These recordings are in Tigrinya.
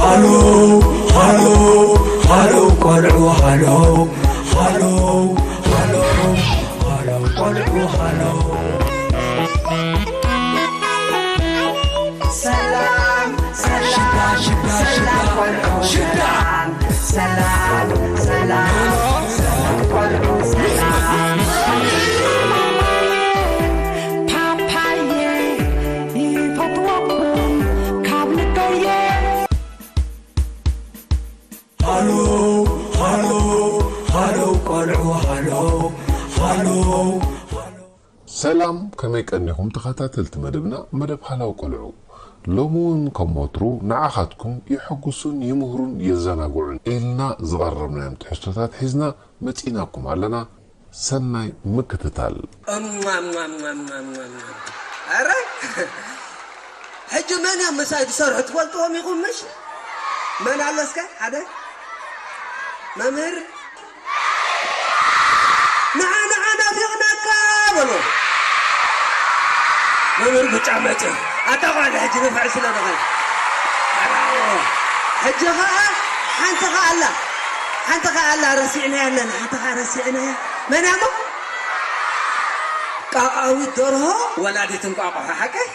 ሃሎ ሃሎ ሃሎ ቆልዑ ሃሎ ሃሎ ሃሎ ሃሎ ቆልዑ ሃሎ። ሰላም ሰላም ሽዳ ሽዳ ሽዳ ቆልዑ ሽዳ። ሰላም ሰላም ሰላም ቆልዑ ሰላም። ፓፓየ ይፈትወኩም ካብ ልበየ። ሃሎ ሃሎ ሃሎ ቆልዑ ሃሎ ሃሎ። ሰላም፣ ከመይ ቀኒኹም ተኸታተልቲ መደብና፣ መደብ ሃላው ቆልዑ? ሎሚ እውን ከም ወትሩ ንዓኻትኩም የሐጉሱን ይምህሩን የዘናግዑን ኢልና ዝቐረብናዮም ትሕዝቶታት ሒዝና መጺእናኩም ኣለና። ሰናይ ምክትታል። ኣረ ሕጂ መን እዮም ምሳይ ዝሰርሑ ትፈልጥዎም ኢኹም? ምሽ መን ኣሎ እስከ ሓደ መምህር ንዓ ንዓ ናፊቕናካ በሎ። መምህር ብጫ መጽ ኣታ ጓል ሕጂ ንፍዕ ስለ ዝኾነ ሕጂ ኸዓ ሓንቲ ኸዓ ኣላ ሓንቲ ኸዓ ኣላ ረሲዕናያ ኣለና ሓንቲ ኸዓ ረሲዕናያ መን እሞ ቃቃዊት ደርሆ ወላዲት እንቋቑሖ ሓቀይ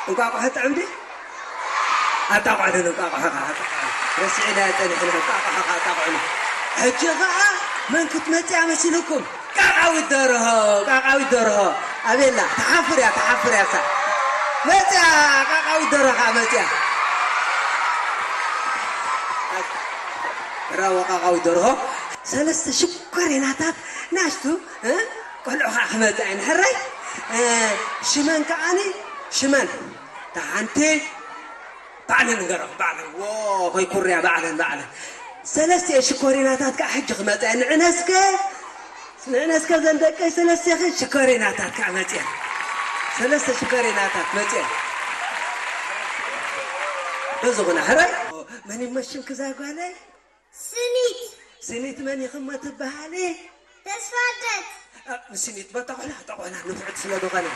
እንቋቑሖ ጥዕምዲ ኣጣቋዕዶ ነው ቃቋ ረስዒና ጸኒሕና ቃቋ ኣጣቋዕና ሕጂ ኸዓ መን ክትመጽያ መሲልኩም ቃቃዊት ደርሆ ቃቃዊት ደርሆ ኣቤላ ተሓፍር እያ ተሓፍር እያ ሳ መጽያ ቃቃዊት ደርሆ ኸዓ መጽያ ራዋ ቃቃዊት ደርሆ ሰለስተ ሽኮሪናታት ናሽቱ ቆልዑ ኸዓ ክመጽያ እየን ሕራይ ሽመን ከዓኒ ሽመን ተሓንቲ ባዕለ ንገረኹም ባዕለ ዎ ከይኩርያ ባዕለን ባዕለን ሰለስተ ሽኮሪናታት ከዓ ሕጂ ክመፅአ ንዕነስከ ንዕነስከ ዘን ደቀይ ሰለስቴኽን ሽኮሪናታት ከዓ መፅአ ሰለስተ ሽኮሪናታት መፅአ በዝኹና ሕራይ መን ይመሽም ክዛ ጓለይ ስኒት ስኒት መን ኢኽሞ ትበሃሊ ተስፋደት ስኒት በታ ቆላ እታ ቆላ ንፍዕቲ ስለ ዝኾነ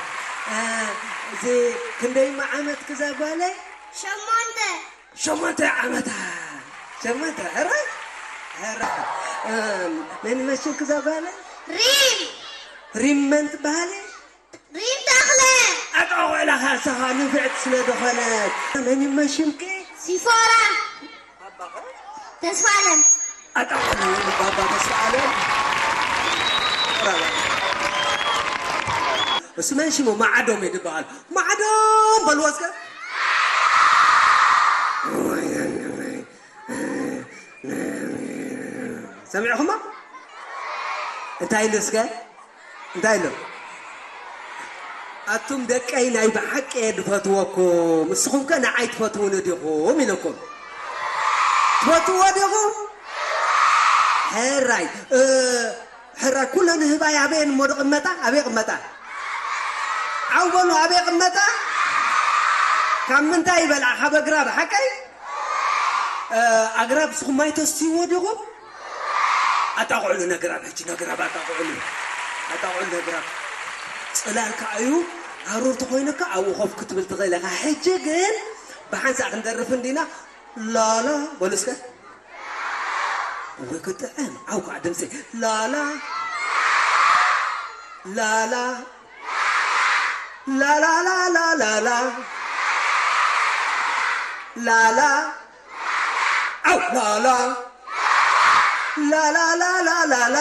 እዚ ክንደይማ ዓመት ክዛ ጓለይ ሸሞንተ ሸሞንተ ዓመታ ሸሞንተ ሕረ ሕረ መን ይመሽም ክዛ ጓለይ ሪም ሪም መን ትበሃሊ ሪም ተኽለ ኣጣ ቆላ ኻሳኻ ንፍዕቲ ስለ ዝኾነት መን ይመሽምኪ ሲፎራ ተስፋለም ኣጣ ባባ ተስፋለም እሱ መን ሽሙ ማዓዶም እዩ ዝበሃል ማዓዶም በልዎ እስከ ሰሚዕኹማ እንታይ ኢሉ እስከ እንታይ ኢሉ ኣቱም ደቀይ ናይ ብሓቂ እየ ድፈትወኩም እስኹም ከ ንዓይ ትፈትውኒ ዲኹም ኢለኩም ትፈትዎ ዲኹም ሕራይ ሕራይ ኩለን ህባይ ኣበየን እሞ ድቕመጣ ኣበይ ቅመጣ ዓው በሉ ኣበይ ቅመጣ ካብ ምንታይ ይበልዓ ካብ ኣግራብ ሓቀይ ኣግራብ እስኹም ማይ ተስትይዎ ዲኹም ኣጣቕዕሉ ነግራብ ሕጂ ነግራብ ኣጣቕዕሉ ኣጣቕዕሉ ነግራብ ፅላል ከዓ እዩ ሃሩር ተኮይኑካ ኣብኡ ኮፍ ክትብል ትኽእል ኢኻ ሕጂ ግን ብሓንሳእ ክንደርፍ እንዲና ላላ በሉ እስከ ወይ ክጥዕም ዓው ከዓ ድምፂ ላላ ላላ ላላላላላላ ላላ ኣው ላላ ላላላላላላ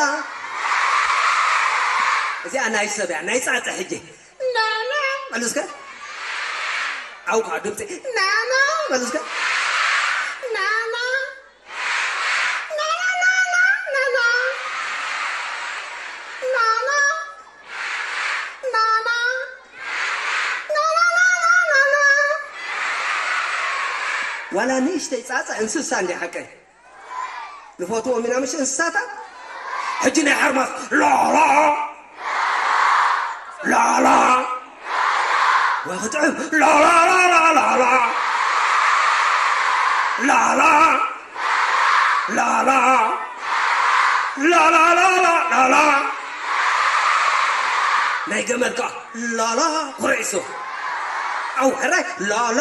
እዚኣ ናይ ሰብ እያ ናይ ፃፀ ሕጂ ናና በሉ እስከ ኣው ከዓ ድምፂ ናና በሉ እስከ ናና ዋላ ንእሽተይ ፃፀ እንስሳ እንዲ ሓቀይ ንፈትዎም ኢና ምሽ እንስሳታት ሕጂ ናይ ሓርማስ ላላ ላላ ወክጥዕም ላላላላላላ ላላ ላላ ላላላላላላ ናይ ገመል ከዓ ላላ ኩርዒሶ ኣው ሕራይ ላላ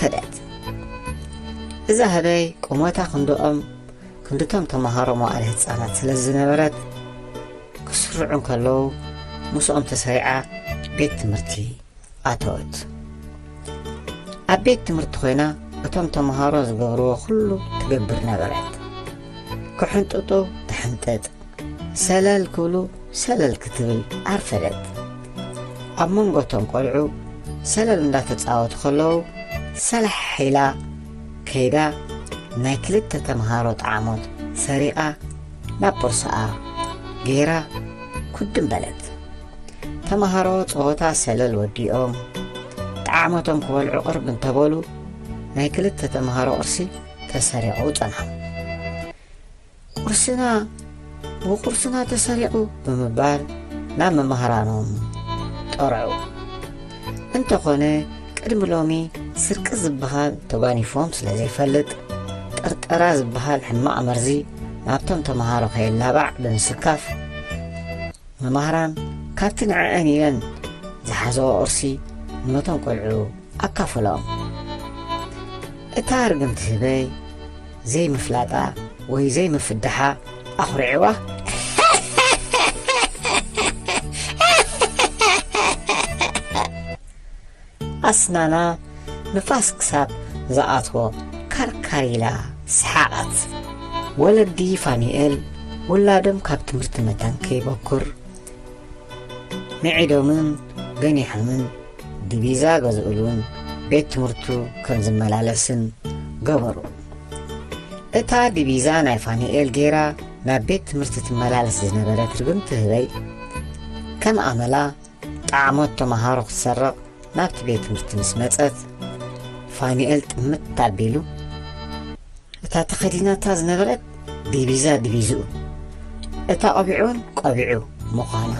ከደት። እዛ ህበይ ቁመታ ክንድኦም ክንድቶም ተምሃሮ መዋእለ ህጻናት ስለ ዝነበረት፣ ክስርዑ እንከለዉ ምስኦም ተሰሪዓ ቤት ትምህርቲ ኣተወት። ኣብ ቤት ትምህርቲ ኮይና እቶም ተምሃሮ ዝገብርዎ ኩሉ ትገብር ነበረት። ክሕንጥጡ ትሕንጥጥ፣ ሰለል ክብሉ ሰለል ክትብል ኣርፈደት። ኣብ መንጎ እቶም ቆልዑ ሰለል እንዳተጻወቱ ከለዉ ሰላሕ ኢላ ከይዳ ናይ ክልተ ተምሃሮ ጣዕሞት ሰሪቓ ናብ ቦርሳኣ ገይራ ኩድም በለት። ተምሃሮ ጸወታ ሰለል ወዲኦም ጣዕሞቶም ክበልዑ ቅርብ እንተበሉ ናይ ክልተ ተምሃሮ ቅርሲ ተሰሪቑ ጸንሖም። ቁርስና ወቁርስና ተሰሪቑ ብምባል ናብ መማህራኖም ጠርዑ። እንተኾነ ቅድሚ ሎሚ ስርቂ ዝበሃል ተጓኒፎም ስለ ዘይፈልጥ፣ ጥርጠራ ዝበሃል ሕማቕ መርዚ ናብቶም ተምሃሮ ከየላባዕ ብምስካፍ፣ መማህራን ካብቲ ንዕአን ኢለን ዝሓዘኦ ቁርሲ ነቶም ቆልዑ ኣካፈሎም። እታ ርግምቲ ህበይ ዘይምፍላጣ ወይ ዘይምፍዳሓ ኣኹሪዕዋ። ኣስናና ንፋስ ክሳብ ዝኣትዎ ካርካር ኢላ ሰሓቐት። ወለዲ ፋኒኤል ውላዶም ካብ ትምህርቲ መታን ከይበኩር ምዒዶምን ገኒሖምን ዲቪዛ ገዝኡሉን ቤት ትምህርቱ ከም ዝመላለስን ገበሩ። እታ ዲቪዛ ናይ ፋኒኤል ገይራ ናብ ቤት ትምህርቲ ትመላለስ ዝነበረት ርግምቲ ህበይ ከም ኣመላ ጣዕሞት ተምሃሮ ክትሰርቕ ናብቲ ቤት ትምህርቲ ምስ መጸት፣ ፋኒኤል ጥምት ኣቢሉ እታ ተኸዲናታ ዝነበረት ዲቪዛ ዲቪዝኡ፣ እታ ቆቢዕ እውን ቆቢዑ ምዃና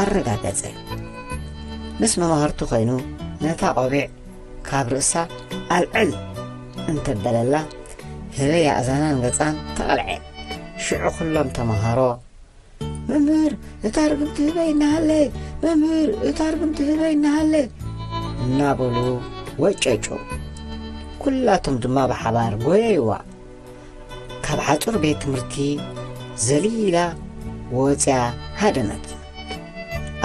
ኣረጋገጸ። ምስ መማህርቱ ኮይኑ ነታ ቆቢዕ ካብ ርእሳ ኣልዕል እንተበለላ፣ ህበይ ኣእዛናን ገጻን ተቐልዐ። ሽዑ ኩሎም ተምሃሮ፣ "መምህር፣ እታ ርግምቲ ህበይ እናሃለ! መምህር፣ እታ ርግምቲ ህበይ እናሃለ!" እናበሉ ወጨጩ። ኩላቶም ድማ ብሓባር ጎየይዋ። ካብ ሓጹር ቤት ትምህርቲ ዘሊላ ወጽያ ሃደመት።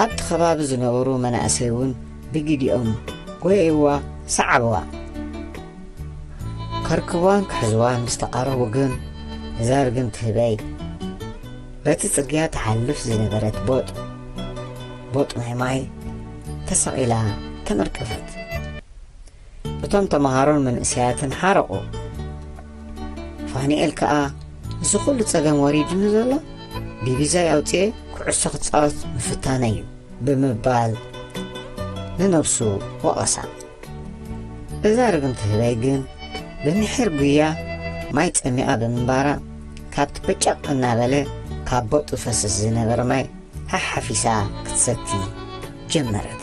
ኣብቲ ከባቢ ዝነበሩ መናእሰይ እውን ብግዲኦም ጎየይዋ፣ ሰዓብዋ። ከርክብዋን ክሕዝዋን ምስ ተቓረቡ ግን፣ እዛ ርግምቲ ህበይ በቲ ጽርግያ ትሓልፍ ዝነበረት ቦጥ፣ ቦጥ ናይ ማይ ተሰቒላ ተመርቀፈት። እቶም ተምሃሮን መንእሰያትን ሓረቑ። ፋኒኤል ከኣ፣ "እዚ ኩሉ ጸገም ወሪዱኒ ዘሎ ዲቪዛይ ኣውጽኤ ኩዕሶ ክጻወት ምፍታነይ እዩ" ብምባል ንነብሱ ወቐሳ። እዛ ርግምቲ ህበይ ግን ብምሒር ጉያ ማይ ጸሚኣ ብምንባራ፣ ካብቲ በጨቕ እናበለ ካብ ቦጥ ዝፈስስ ዝነበረ ማይ ሓሓፊሳ ክትሰቲ ጀመረት።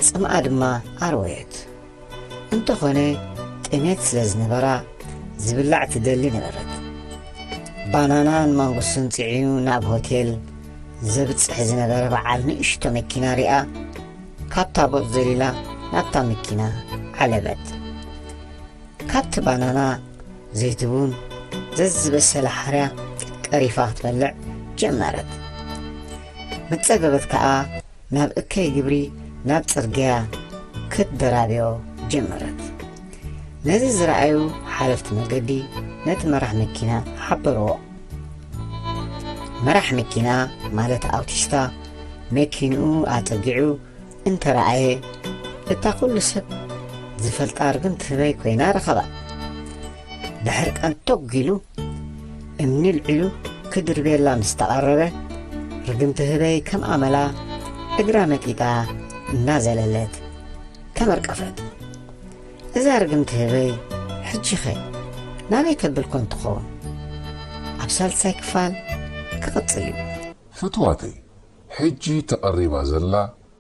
ጽምኣ ድማ ኣርወየት። እንተኾነ ጥሜት ስለ ዝነበራ ዝብላዕ ትደሊ ነበረት። ባናናን ማንጎስን ጽዒኑ ናብ ሆቴል ዘብጽሕ ዝነበረ በዓል ንእሽቶ መኪና ሪኣ፣ ካብታ ቦጥ ዘሊላ ናብታ መኪና ዓለበት። ካብቲ ባናና ዘይትቡን ዘዝበሰለ ሓርያ ቀሪፋ ክትበልዕ ጀመረት። ምስ ጸገበት ከኣ ናብ እከይ ግብሪ ናብ ጽርግያ ክትደራብዮ ጀመረት። ነዚ ዝረኣዩ ሓለፍቲ መገዲ ነቲ መራሕ መኪና ሓበርዎ። መራሕ መኪና፣ ማለት ኣውቲስታ፣ መኪንኡ ኣጸጊዑ እንተረኣየ፣ እታ ኩሉ ሰብ ዝፈልጣ ርግምቲ ህበይ ኮይና ረኸባ። ብሕርቃን ቶግ ኢሉ እምኒ ኣልዒሉ ክድርብየላ ምስ ተቐረበ፣ ርግምቲ ህበይ ከም ኣመላ እግራ መጢጣ እናዘለለት ተመርቀፈት። እዛ ርግምቲ ህበይ ሕጂኸ ናበይ ተብል ኮን ትኸውን? ኣብ ሳልሳይ ክፋል ክቕጽል እዩ። ፍትዋተይ፣ ሕጂ ተቐሪባ ዘላ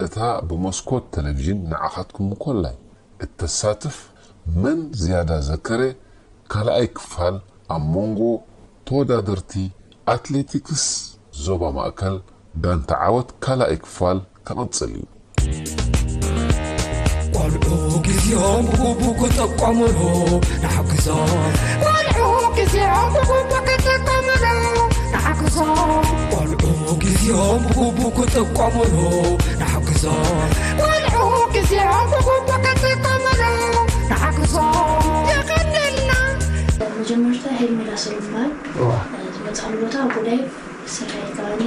እታ ብመስኮት ተለቪዥን ንዓኻትኩም ምኮላይ እተሳትፍ መን ዝያዳ ዘከረ ካልኣይ ክፋል ኣብ መንጎ ተወዳደርቲ ኣትሌቲክስ ዞባ ማእከል ጋንታ ዓወት ካልኣይ ክፋል ክቕጽል እዩ። ቆልዑ ግዜ ዮም ብግቡእ ክጥቀሙሉ ንሓግዞም። ቆልዑ ግዜኦም ብግቡእ ክጥቀሙሉ ንሓግዞም። ቆልዑ ግዜኦም ብግቡእ ክጥቀሙሉ ንሓግዞም። ቆልዑ ግዜኦም ብግቡእ ክጥቀሙሉ ንሓግዞም። የቐንየልና። መጀመርታ ሄርሜላ ስለ ዝበሃል፣ እዋ። ዝመፅኣሉ ቦታ ጉዳይ ስራሕ ይከኣኒ፣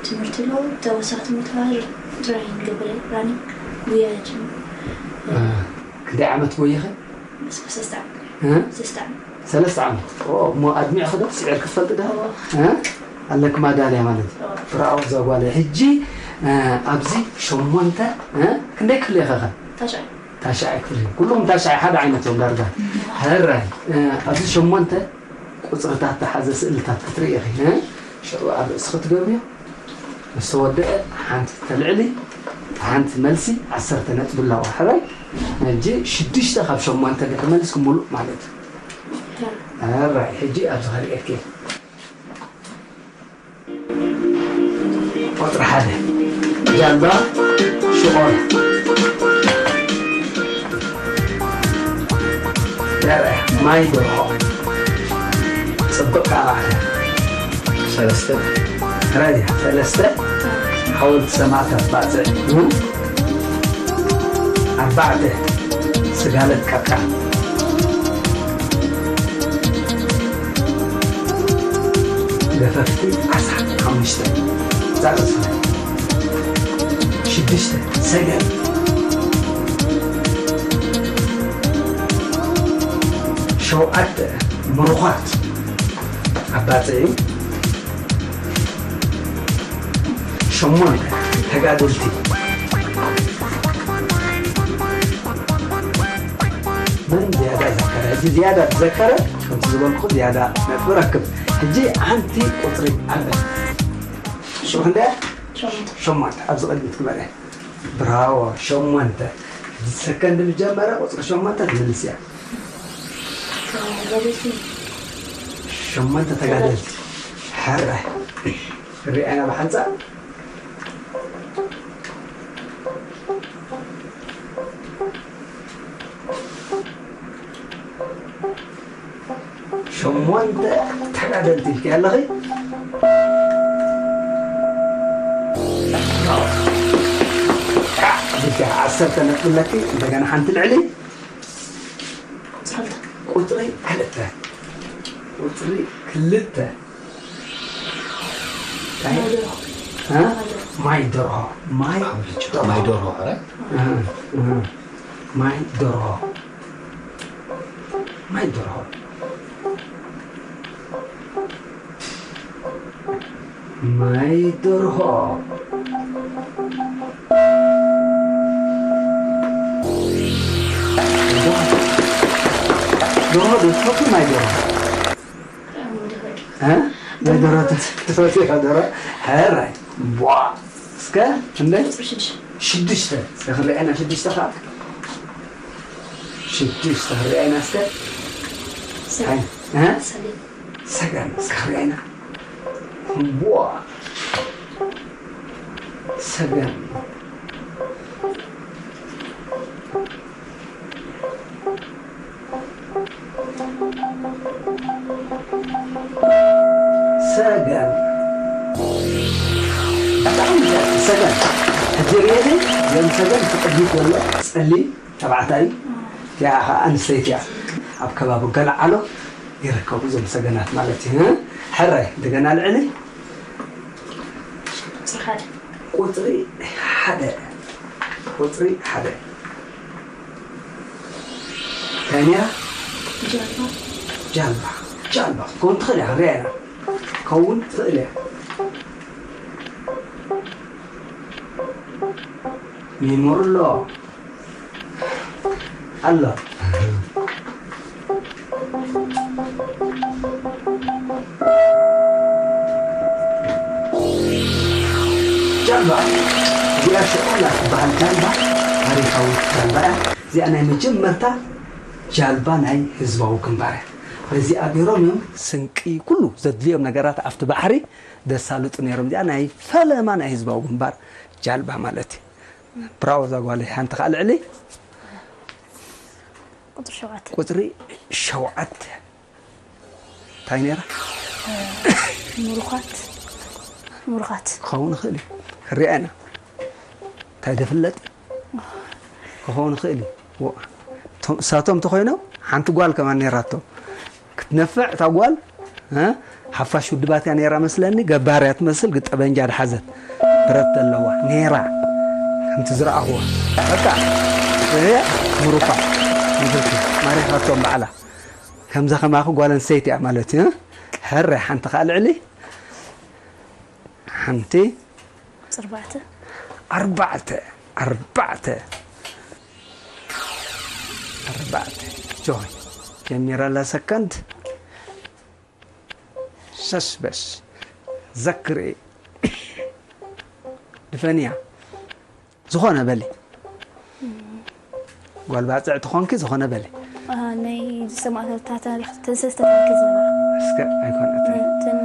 ትምህርቲ ኣሎ፣ ተወሳኺ ትምህርቲ ከዓ ጥራይ ንገብር ራኒ ጉያ ጅም። እ፣ ክንደይ ዓመት ጎይኸ? ሰለስተ ዓመት። እ? ሰለስተ ዓመት። ሰለስተ ዓመት። ኦ፣ እሞ ኣድሚዕኺ ዶ ስዒርኪ ትፈልጢ ዶ? እዎ። እ? ኣለኪ ማዳልያ ማለት እዩ። እዎ። ብራቮ እዛ ጓለይ። ሕጂ፣ እ፣ ኣብዚ ሸሞንተ፣ እ? ክንደይ ክፍሊ ኢኺኸ? ታሽዓይ። ታሽዓይ ክፍሊ። ኩሎም ታሽዓይ ሓደ ዓይነት እዮም ዳርጋ። እዎ። ሕራይ፣ እ፣ ኣብዚ ሸሞንተ ቁጽርታት ዝሓዘ ስእልታት ክትርኢ ኢኺ፣ እ? ሽዑ ኣብ ርእስኺ ትገብርዮ። ምስ ተወደአ ሓንቲ ተልዕሊ፣ ሓንቲ መልሲ ዓሰርተ ነጥቢ ኣለዋ። ሕራይ? ሕጂ ሽዱሽተ ካብ ሸሞንተ ድሕሪ መሊስኪ ሙሉእ ማለት እዩ። ሕራይ፣ ሕጂ ኣብዚ ከርእየኪ። ቁጽሪ ሓደ፣ ጃልባ ሽቖላ። ራእያ፣ ማይ ደርሆ። ጽብቕ ኣባዕተ። ሰለስተ። ራእያ፣ ሰለስተ። ሓወልቲ ሰማእታት ባጽዕ። ኣርባዕተ፣ ስጋለት ቀቃ። ገፈፍቲ ዓሳ። ሓሙሽተ፣ ዛዕበ ስጋ። ሽዱሽተ፣ ሰገን። ሸውዓተ፣ ምሩዃት። ኣባጽዕ እዩ። ሸሞንተ፣ ተጋደልቲ። መን ዝያዳ ዘከረ? ሕጂ ዝያዳ ዝዘከረ፣ ከምቲ ዝበልኩ፣ ዝያዳ ነጥቢ ረክብ። ሕጂ ሓንቲ ቁጽሪ ኣለ። ሽዑ ክንደይ? ሸሞንተ። ሸሞንተ። ኣብዚ ቅድሚት ክመርሕ። ብራቮ፣ ሸሞንተ። ሰከንድ ምስ ጀመረ ቁጽሪ ሸሞንተ ትምልስ እያ። ተጋደልቲ። ሸሞንተ ተጋደልቲ። ሕራይ። ርኣና ብሓንጻር። ሸሞንተ ተጋደልቲ ኢልኪ ኣለኺ። ኢልኪ ዓሰርተ ነጥቢ ኣለኪ። እንደገና ሓንቲ ልዕሊ። ቁጽሪ ክልተ። ቁጽሪ ክልተ። እንታይ? ማይ ደርሆ። እ? ማይ ደርሆ። ማይ ደርሆ። ማይ ደርሆ። ማይ ደርሆ፣ ኧረ? እ፣ እ። ማይ ደርሆ። ማይ ደርሆ። ማይ ደርሆ። ደርሆ ዶ ትፈቱ? ማይ ደርሆ። እ? ናይ ደርሆ ትፈትዎ ዶ? ሕራይ። ቧ። እስከ፣ ክንደይ? ቁጽሪ ሽዱሽተ። ሽዱሽተ። እስከ ክንሪኣና ሽዱሽተ ኸዓ። ሽዱሽተ ክንሪኣና እስከ። ሰገን። ኣይ፣ እ? ሰገን። ሰገን። እስከ ክንሪኣና። ቧ። ሰገን። ሰገን። ብጣዕሚ ይገርም። ሰገን። ሕጂ ርእየኒ፣ ዞም ሰገን እቲ ቅድሚት ዘሎ ጸሊም ተባዕታይ እዩ። እቲኣ ኸዓ ኣንስተይቲ እያ። ኣብ ከባቢ ገለዓሎ ይርከቡ እዞም ሰገናት ማለት እዩ። ሕራይ፣ እንደገና ልዕሊ። ቁጽሪ ሓደ። ቁጽሪ ሓደ። ቁጽሪ ሓደ። እንታይ ነይራ? ጃልባ። ጃልባ። ጃልባ ክትከውን ትኽእል እያ፣ ርኣያ ኢና። ክትከውን ትኽእል እያ። ሚሞሪ ኣሎ። ኣሎ። ጃልባ። እዚኣ ሽዑላ ትበሃል ጃልባ፣ ታሪኻዊት ጃልባ እያ። እዚኣ ናይ መጀመርታ ጃልባ ናይ ህዝባዊ ግንባር እያ። በዚኣ ገይሮም እዮም ስንቂ፣ ኩሉ ዘድልዮም ነገራት ኣብቲ ባሕሪ ዘሳልጡ ነይሮም። እዚኣ ናይ ፈለማ ናይ ህዝባዊ ግንባር ጃልባ ማለት እዩ። ብራቮ እዛ ጓለይ፣ ሓንቲ ኸዓ ልዕሊ። ቁፅሪ ሸውዓተ። ቁፅሪ ሸውዓተ እንታይ ነይራ? ምሩኻት ምሩኻት። ክኸውን ይኽእል እዩ። ክሪኣ ኢና። እንታይ ደፍለጥ ክኸውን ይኽእል እዩ። እሳቶም እንተኮይኖም ሓንቲ ጓል ከማን ነይራቶም ክትነፍዕ እታ ጓል። ሓፋሽ ውድባት እያ ነይራ መስለኒ። ገባር እያ ትመስል፣ ግን ጠበንጃ ድሓዘት ብረት ዘለዋ ነይራ ከምቲ ዝረኣኽዋ። በቃ እያ ምሩፋ ንብልቲ ማሪኻቶም ባዕላ። ከምዛ ከማኺ ጓል ኣንስተይቲ እያ ማለት እዩ። ሕረ ሓንቲ ከዓ ልዕሊ ሓንቲ ፅርባዕተ ኣርባዕተ ኣርባዕተ ኣርባዕተ ጆይ ጀሚራ ኣላ ሰከንድ ሰስበስ ዘክሪ ድፈንያ ዝኾነ በሊ ጓል ባፅዕ ትኾንኪ ዝኾነ በሊ ናይ ሰማእታታት ተንሰስተ ታሪክ ዝነበረ እስከ ኣይኮነትን ትን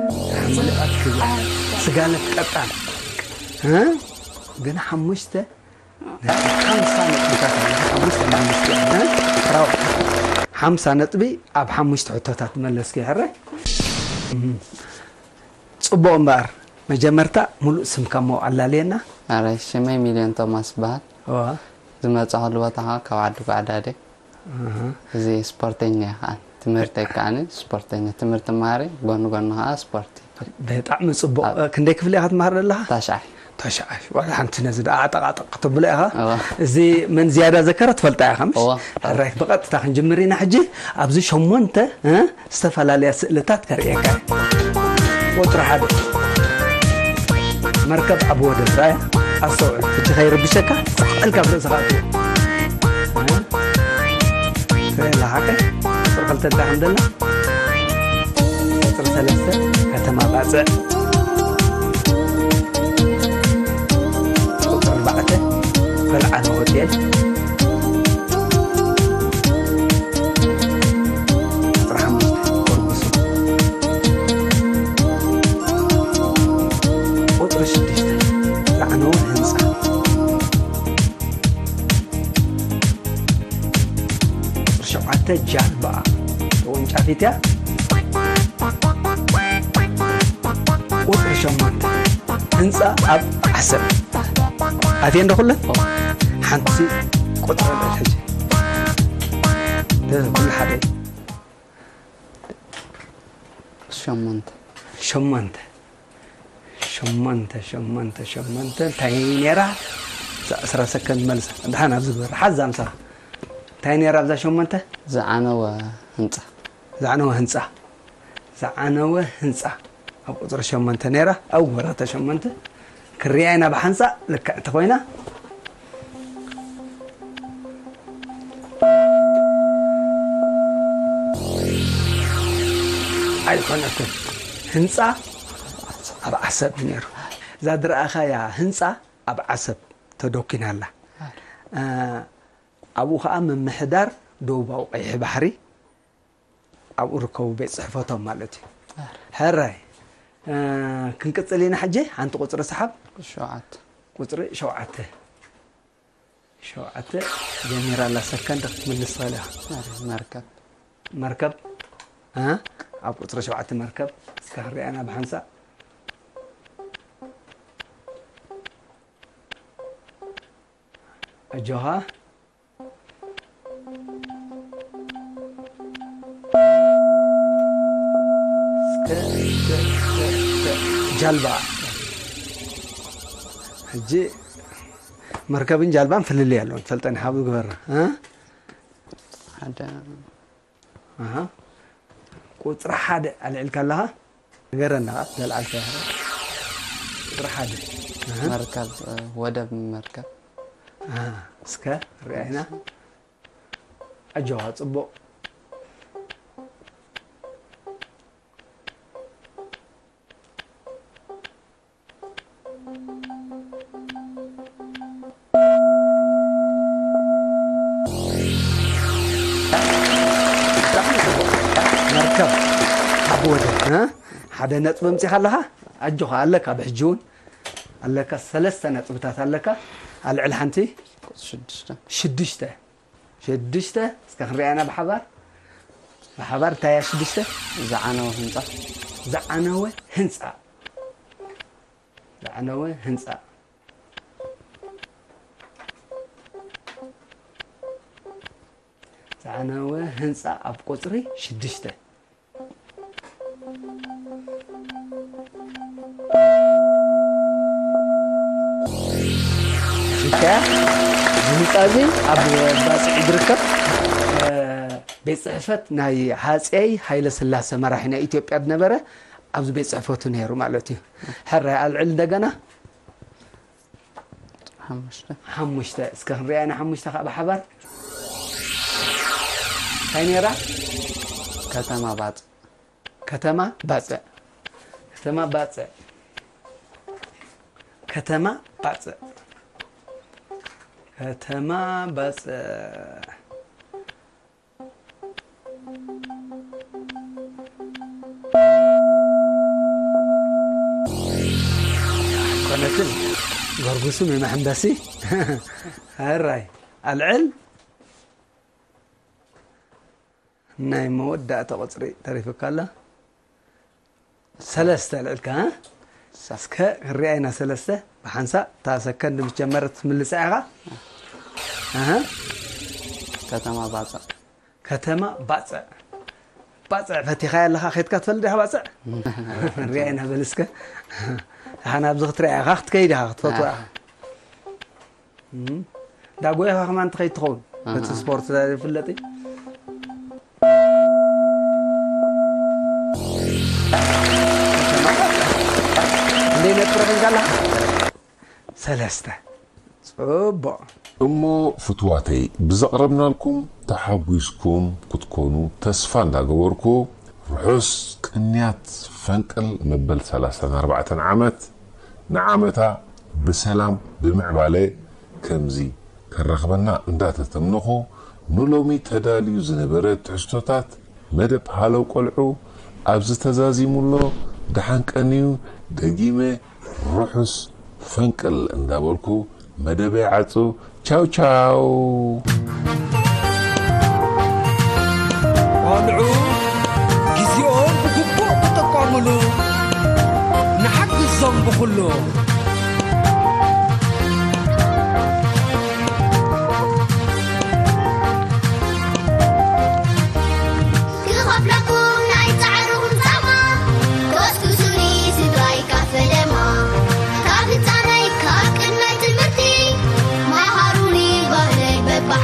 ሙሉኣት ክያ ስጋለት ቀጣን ግን ሓሙሽተ ሓምሳ ነጥብታት ሓሙሽተ መንግስቲ ሓምሳ ነጥቢ ኣብ ሓሙሽተ ሕቶታት መለስኪ ሕረ ፅቡቕ እምበኣር መጀመርታ ሙሉእ ስምካ ሞ ኣላለየና ኣረ ሽመይ ሚልዮን ቶማስ በሃል ዝመፅኣሉ ቦታ ከዓ ካብ ዓዲ ጓዕዳዴ እዚ ስፖርተኛ እየ ከዓ ትምህርተይ ከዓ ስፖርተኛ ትምህርቲ ማሪ ጎኒ ጎኒ ከዓ ስፖርቲ ብጣዕሚ ፅቡቕ ክንደይ ክፍሊ ኢኻ ትመሃር ዘለኻ ታሽዓይ ታሽዓይ ዋላ ሓንቲ ነዚ ደኣ ዓጠቃጠቅ ክትብሎ ኢኻ እዋ። እዚ መን ዝያዳ ዘከረ ትፈልጣ ኢኻ ምሽ እዋ። ሕራይ ብቐጥታ ክንጅምር ኢና ሕጂ ኣብዚ ሸሞንተ እ? ዝተፈላለያ ስእልታት ከርእየካ ቁፅሪ ሓደ መርከብ ኣብ ወደብ ራያ ኣስተውዕል ሕጂ ከይርብሸካ ፃዕልካ ብርእስኻ ኣትዎ ተላሓቀ ቁፅሪ ክልተ እንታይ ከም ደላ ቁፅሪ ሰለስተ ከተማ ባፅዕ ቁፅሪ ኣርባዕተ በልዓን ሆቴል ቁፅሪ ሓሙሽተ ኮርጉሱ ቁፅሪ ሽዱሽተ ላዕነወ ህንፃ ቁፅሪ ሸውዓተ ጃልባ ተወንጫፊት እያ ቁፅሪ ሸሞንተ ህንፃ ኣብ ዓሰብ ኣትየ እንዶ ኩለን ሓንቲ ቁፅሪ ልዕል ሕጂ ኩሉ ሓደ እዩ ሸሞንተ ሸሞንተ ሸሞንተ ሸሞንተ ሸሞንተ እንታይ ነይራ እዛ ዕስራ ሰከንድ መልሳ ድሓን ኣብዚ ግበር ሓዛ ምሳኻ እንታይ ነይራ ኣብዛ ሸሞንተ ዝዓነወ ህንፃ ዝዓነወ ህንፃ ዝዓነወ ህንፃ ኣብ ቁፅሪ ሸሞንተ ነይራ ኣብ ወረተ ሸሞንተ ክርያ ኢና ብሓንፃእ ልክዕቲ ኮይና ኣይኮነትን ህንፃ ኣብ ዓሰብ ነይሩ እዛ ዝረኣኻያ ህንፃ ኣብ ዓሰብ ተደኪና ኣላ ኣብኡ ከዓ ምምሕዳር ደቡባዊ ቀይሕ ባሕሪ ኣብኡ ርከቡ ቤት ፅሕፈቶም ማለት እዩ ሕራይ ክንቅፅል ኢና ሕጂ ሓንቲ ቁፅሪ ሰሓብ ሸውዓተ ቁፅሪ ሸውዓተ ሸውዓተ ጀሚራ ኣላ ሰከንድ ክትምልስ ትኽእል ኢኻ መርከብ መርከብ እ? ኣብ ቁፅሪ ሸውዓተ መርከብ እስካ ክሪኣና ብሓንሳእ ኣጆኻ ጃልባ ሕጂ መርከብን ጃልባን ፍልልይ ኣለዎ ትፈልጠኒ ሓቡ ግበርና እ? ሓደ ኣሃ። ቁፅሪ ሓደ ኣልዒልካ ኣለኻ ነገረና ዘልዓልካ ቁፅሪ ሓደ ኣሃ። መርከብ እ፣ ወደብ መርከብ ኣሃ። እስከ ርኣይና ኣጆኻ ፅቡቕ መርከብ ኣብ ወደብ እ? ሓደ ነጥቢ ኣምፂኻ ኣለኻ ኣጆኻ ኣለካ ብሕጂ እውን ኣለካ ሰለስተ ነጥብታት ኣለካ ኣልዕል ሓንቲ ሽዱሽተ ሽዱሽተ ሽዱሽተ። እስከ ክንሪኣና ብሓባር። ብሓባር እንታይ እያ ሽዱሽተ? ዝዓነወ ህንፃ። ዝዓነወ ህንፃ። ዝዓነወ ህንፃ። ዝዓነወ ህንፃ ኣብ ቁፅሪ ሽዱሽተ። ሽዱሽተ። እዚ ህንፃ እዚ ኣብ ባፅዕ ዝርከብ፣ እ፣ ቤት ፅሕፈት ናይ ሃፀይ ሃይለ ስላሴ መራሒ ናይ ኢትዮጵያ ዝነበረ ኣብዚ ቤት ፅሕፈቱ ነይሩ ማለት እዩ። ሕራይ ኣልዕል እንደገና። ሓሙሽተ። ሓሙሽተ። እስከ ክንሪኣ ኢና ሓሙሽተ ከዓ ብሓባር። እንታይ ነይራ? ከተማ ባጽዕ። ከተማ ባጽዕ። ከተማ ባጽዕ። ከተማ ባጽዕ። ከተማ ባጽዕ። ኮነትን ጎርጉስም የመሐንበሲ። ሕራይ ኣልዕል። ናይ መወዳእታ ቁጽሪ ተሪፍካ ኣላ። ሰለስተ ኣልዕልካ፣ እ? እስከ ክንሪኣ ኢና። ሰለስተ ብሓንሳእ፣ እታ ሰከንድ ምስ ጀመረት ትምልሳ ኢኻ። ኣሃ። ከተማ ባጽዕ። ከተማ ባጽዕ። ባጽዕ ፈቲኻያ ኣለኻ፣ ኬድካ ትፈልጥ ዲኻ ባጽዕ? ንሪኣ ኢና በል እስከ። ደሓን ኣብዚ ክትሪኣ ኢኻ፣ ክትከይድ ኢኻ፣ ክትፈትዋ ኢኻ። እም። ዳጎ ኢኻ ከማን ትኸይድ ትኸውን። ኣሃ። በቲ ስፖርት ዝፍለጥ እዩ። ክንደይ ነጥቢ ረኺብካ ኣለኻ? ሰለስተ። ጽቡቕ። እሞ ፍትዋተይ፣ ብዘቕረብናልኩም ተሓጒስኩም ክትኮኑ ተስፋ እንዳገበርኩ፣ ርሑስ ቅንያት ፈንቅል መበል ሰላሳን ኣርባዕተን ዓመት ንዓመታ ብሰላም ብምዕባለ ከምዚ ከራኽበና እንዳተተምነኹ፣ ንሎሚ ተዳልዩ ዝነበረ ትሕዝቶታት መደብ ሃለው ቆልዑ ኣብዚ ተዛዚሙ ኣሎ። ደሓን ቀንዩ። ደጊመ ርሑስ ፈንቅል እንዳበልኩ መደበይ ዓጹ። ቻው ቻው። ቆልዑ ግዜኦም ብግቡእ ክጥቀሙሉ ንሓግዞም ብኹሉ። ክኸፍለኩም ናይ ጻዕርኹም ጻማ፣ ኮስኩሱኒ ስድራይ ካብ ፈለማ። ካብ ህጻነይ ካብ ቅድመ ትምህርቲ፣ መሃሩኒ ባህለይ በብዓ